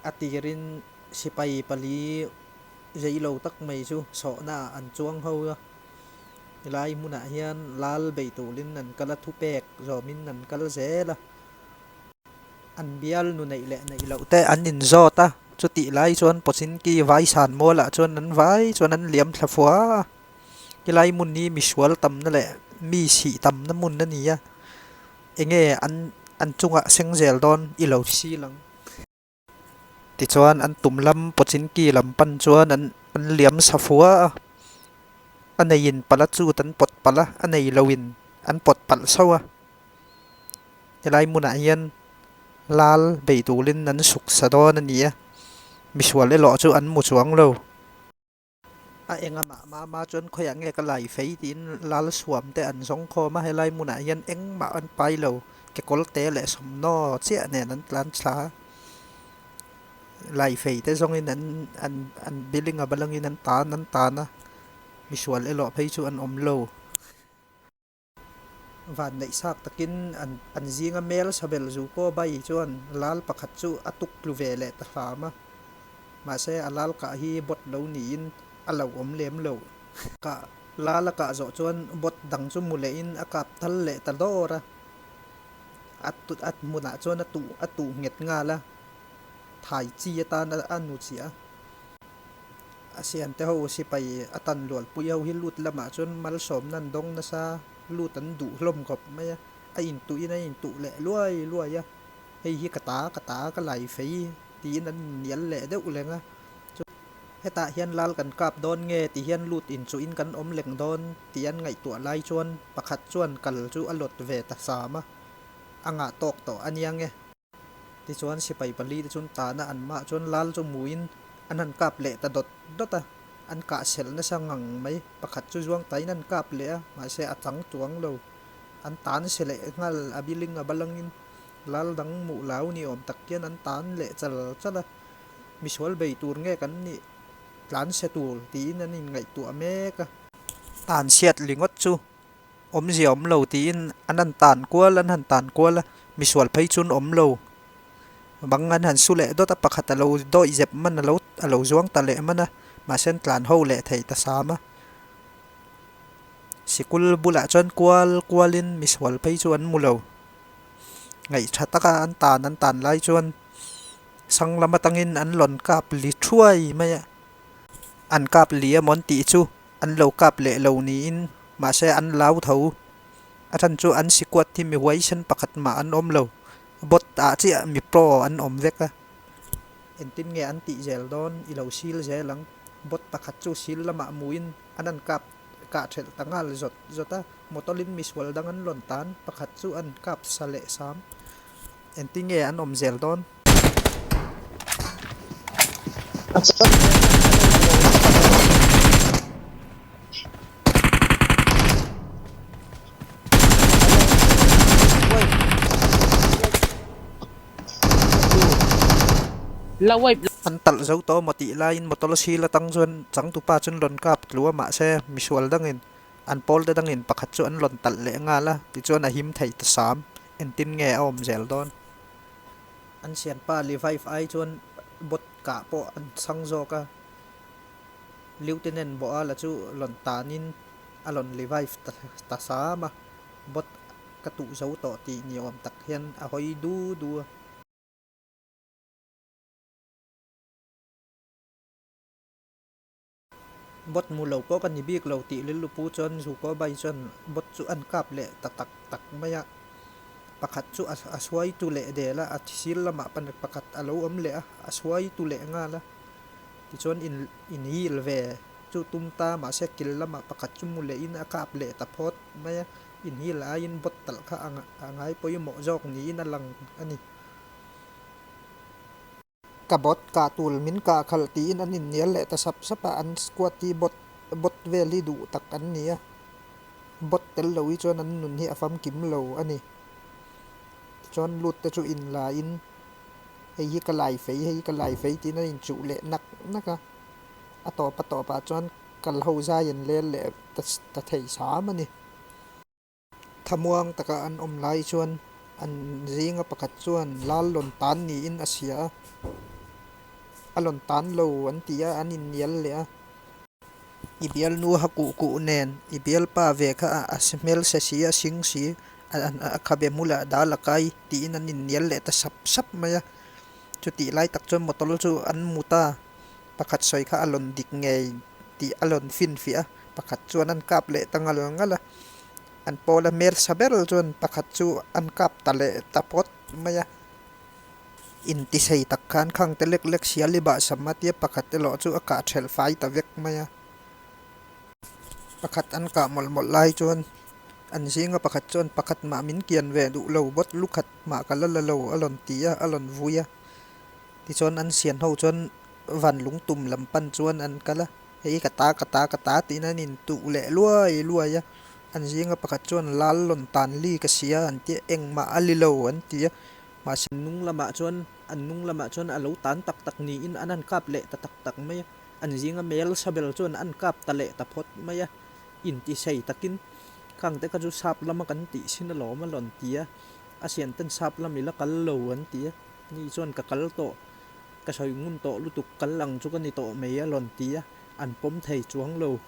A tirin sipai pali zeilo tak mai chu sawhnaah an chuang ho a, helai hmunah hian lal bei turin an kal a, thupek zawmin an kal zel a. An bial nu neih leh neih loh te an inzawt a, chutih lai chuan Pochinki Vaisan mualah chuan an vai chuan an liam thla fua a. Helai hmun hi misual tamna leh mi sih tamna hmun a ni a, enge an an chungah seng zel dawn i lo sil ang. Tichuan an tum lam Pochinki lam pan chuan an an liam sa fua a, a neiin pala chut an pawt palh a, a nei loin an pawt palh sauh a. Helai hmunah hian lal bei tulin an suk sa dawn a ni a, misual erawh chu an mu chuang lo. A enga mah mah mah chuan khawiah nge ka lai fei tiin lal suam te an zawng khawm a, helai hmunah hian engmah an pai lo, kekawl te leh sawmhnaw chiah nen an tlan thla a, lai fei te zawngin an an an building a balangin an tan an tan a, misual erawh phei chu an awm lo. Vanneih sak takin an an zinga mel sabel Zuko Bai chuan lal pakhat chu a tuk tlu ve leh ta hram a, mahse a lal kah hi bot lo niin a lo awm lem lo. Kah lal a kah zawh chuan bot dang chu mu lehin a kap thal leh ta dawr a, a a hmunah chuan a tuh a tuh nghet nghal a, thai chi atan a nu chiah a. A siante ho sipai a tan lualpui ho hi lut lamah chuan malsawmna an dawng nasa, lut an duh hlawm khawp mai a, a intuhin a intuh leh luai luai a, hei hi ka ta ka ta ka lai fei tiin an innial leh deuh leng a, chu hetah hian lal kan kap dawn nge ti hian lut inchuhin kan awm leng dawn tih an ngaihtuah lai chuan pakhat chuan kal chu a lawt ve ta sam a, a ngah tawk tawh a nia nge. Tichuan sipai pali te chuan tahna an mah chuan lal chu hmuhin an han kap leh ta dawt dawt a, an kah selh nasa ngang mai. Pakhat chu zuang tain an kap leh a, mahse a chang tuang lo. An tan se leh nghal a biling a balangin lal dang hmuh lau ni awm tak hian an tan leh chal chal a, misual bei tur nge kan nih tlan se tur tiin an inngaihtuah mek a. Tan chhiat lingawt chu Awmzia awm lo tiin an han tan kual an han tan kual a, misual phei chuan awm lo. Bang an han su leh dawt a, pakhat a lo dawih zep man a lo a lo zuang ta leh man a, mahse an tlan ho leh thei ta sam a. Sikul bulah chuan kual kualin misual phei chu an mu lo. Ngaih tha taka an tan an tan lai chuan sang lam atangin an lawn kap li thuai mai a, an kap li a mawn tih chu An lo kap leh lo niin mahse an lau tho. A than chu an sikuat hi mi huaisen pakhat mah an awm lo. Bot ah chiah mi pro an awm vek a. Engtin nge an tih zel dawn i lo sil zel ang. Bot pakhat chu sil lamah muin an an kap kah thelh ta nghal zawt zawt a. Motor-in misual dang an lawn tan pakhat chu an kap sa leh sam. Engtin nge an awm zel dawn? An talh zo tawh maw tih laiin motor sil atang chuan changtupa chuan rawn kap tlu a mahse misual dangin an pawl te dangin pakhat chu an rawn talh leh nghal a tichuan a him thei ta sam engtin nge a awm zel dawn. An sianpa Levive ai chuan bot kah pawh an chhang zawk a, Lieutenant Boala chu lawn tanin a lawn Levive ta sam a, bot ka tuh zo tawh tih ni awm tak hian a hawi du du a. Bot mu lo pawh ka ni bik lo tih rilru pu chuan Zuko Bai chuan bot chu an kap leh ta tak tak mai a. Pakhat chu a suai tu leh del a, a thil lamah pakhat a lo awm leh a, a suai tu leh nghal a. Tichuan in inhil ve chu tum ta mahse kil lamah pakhat chu mu lehin a kap leh ta phawt mai a. Inhil aiin bot talh kha a ngai pawimawh zawk niin a lang a ni. Ka bot kah tul min kah khalh tiin an innial leh ta sap sap a, an squad hi bot bot vel hi duh tak an ni a, bot tel lo hi chuan an nun hi a famkim lo a ni. Tichuan lut te chu inla in hei hi ka lai fei hei hi ka lai fei tiin an inchuh leh nak nak a, a tawp a tawpah chuan kal ho zai an lel leh ta thei sam a ni. Thamuang taka an awm lai chuan an zinga pakhat chuan lal lawn tan niin a hria a. A lawn tan lo an ti a, an innial leh a. I bialnu ha kuh kuh nen i bialpa ve kha a hmel se si, a sing si, a khabe hmulah dal a kai tiin an innial leh ta sap sap mai a. Chutih lai tak chuan motor chu an mu ta. Pakhat sawi kha a lawn dik ngei tih a lawn finfiah a, pakhat chuan an kap leh ta ngal ngal a. An pawla hmel sa ber chuan pakhat chu an kap ta leh ta pawt mai a. Intisei tak khan khang te lek lek sial i bah sam a tia pakhat erawh chu a kah thelh fai ta vek mai a. Pakhat an kah mawlh mawlh lai chuan an zinga pakhat chuan pakhat mah min kian ve duh lo bawt lukhat mah ka la la lo a rawn ti a, a rawn vui a. Tichuan an sian ho chuan van lungtum lam pan chuan an kal a, hei ka ta ka ta ka ta tiin an intuh leh luai luai a. An zinga pakhat chuan lal lawn tan li ka sia an ti a, engmah a li lo an ti a. Mahse an hnung lamah chuan an hnung lamah chuan a lo tan tak tak niin an han kap leh ta tak tak mai a, an zinga mel sabel chuan an kap ta leh ta phawt mai a, intisei takin khang te kha chu sap lama kan tih sin alawm a rawn ti a, a sianten sap lam i la kal lo an ti a, ni chuan ka kal tawh, ka sawi ngun tawh lutuk kal ang chu ka ni tawh mai a rawn ti a, an pawm thei chuang lo.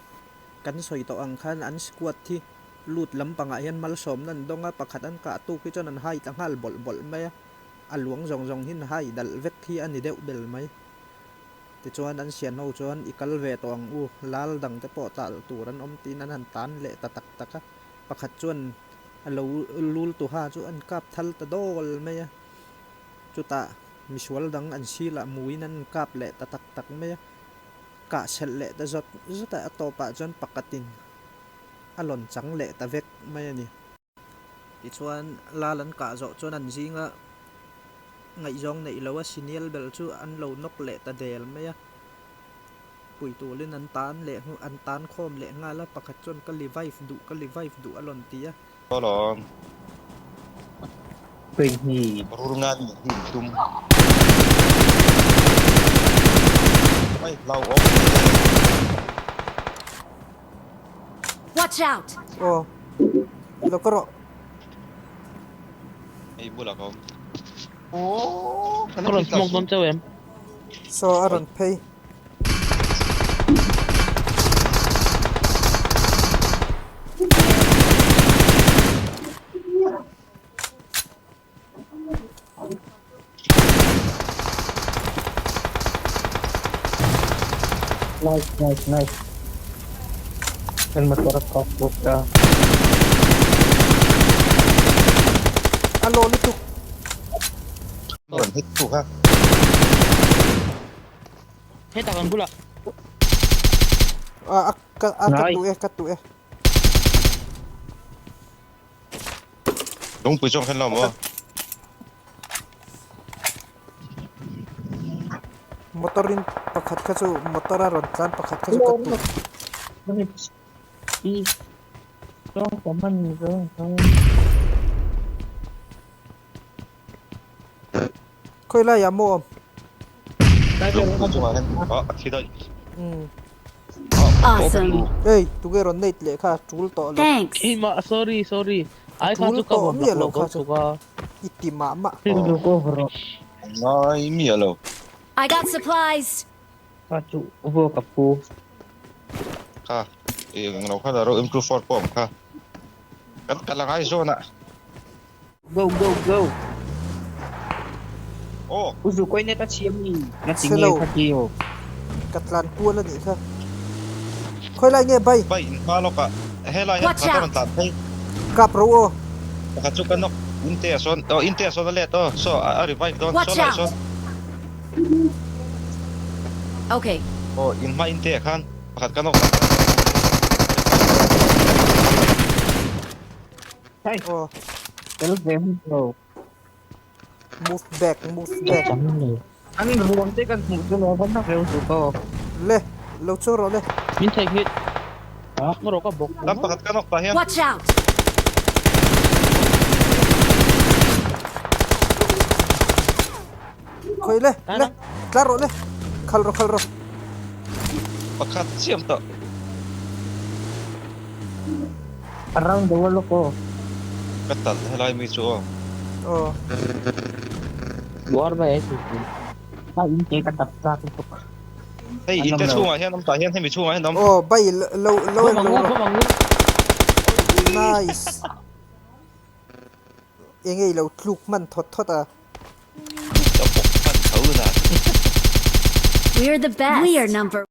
Kan sawi tawh ang khan an squad hi Lut lampangah hian malsawmna an dawng a, pakhat an kah tuk hi chuan an hai ta nghal bawlh bawlh mai a, a luang zawng zawng hi an hai dalh vek hi a ni deuh bel mai. Tichuan an sian ho chuan i kal ve tawh ang u, lal dang te pawh talh tur an awm tiin an han tan leh ta tak tak a, pakhat chuan a lo lul tuha chu an kap thal ta dawl mai a, chutah misual dang an silah muin an kap leh ta tak tak mai a, kah selh leh ta zawt zawt a, a tawpah chuan pakhatin a lawn chang leh ta vek mai a ni. Tichuan, lal an kah zawh chuan an zinga ngaihzawng neih lo a senial bel chu an lo nawk leh ta del mai a. Puitulin an tan leh an tan khawm leh nghal a, pakhat chuan ka revive duh, ka revive duh a lawn ti a. Alawm. Pahnih. Rulngan nih hi in tum. Mai hlau awm hle. Watch out! Aw. Lo ka rawh. Hei bulah ka awm. Ka rawn smoke dawn chauh em? Saw a rawn phei. Nice, nice, nice. Kan motor a kawk bawk ta. A law lutuk. Rawn hit tu kha. Hetah kan bulah. A ka a ka tu e ka tu e. Lungpui zawng khan lo maw? Motor in pakhat kha chu motor a rawn tlan pakhat kha chu ka tu. Khawi laiah maw awm? Lungpui chungah hian a thi daih. Awesome. Ei, tunge rawn nate leh kha tul tawh lo. Thanks. Keimah sorry sorry. Ai kha Tul chu ka tawh vawm miah lak lo lo kha ko chu. chuk a. I ti mah mah. Ngai miah lo. I got supplies. Kha chu vuak a pu. Kha eng lo kha la ro M24 pawh awm kha. Kan kal angai zawn ah. Go go go. Oh. Uzu koi net a chhia mi na ti nge Chhelo. kha ti aw. Ka tlan kual a nih kha. Khawi lai nge bai? Bai in hma lawk ah helai hian Watch pakhat a out. rawn tlan phei. Kap ro aw. Pakhat chu ka nawk inte ah sawn aw inte ah sawn a let aw saw a revive dawn Watch saw lai out. sawn. Okay. Aw in hma inte ah khan pakhat ka nawk. Hey. Aw. Tel ve hun lo. Move back, move back. An ruang te kan hmuh chu lo van na reu chu ko. Le, lo chu rawh le. Min thei hit. Ha, rawh ka bawk. Lam pakhat ka nawk tah hian. Watch out. Khawi le, le, tlar rawh le. Khal rawh, khal rawh. Pakhat chiam tawh. Around the world aw. Ka talh helai mi chu aw. Aw. War mai ai chu. Kha in ke ka tap chak lutuk. Hei in te chhungah hian awm tah hian hemi chhungah hian awm. Aw bai lo lo en lo rawh. Nice. Enge i lo tluk hman thawt thawt a. Ka bawk hman tho dan. We're the best. We are number.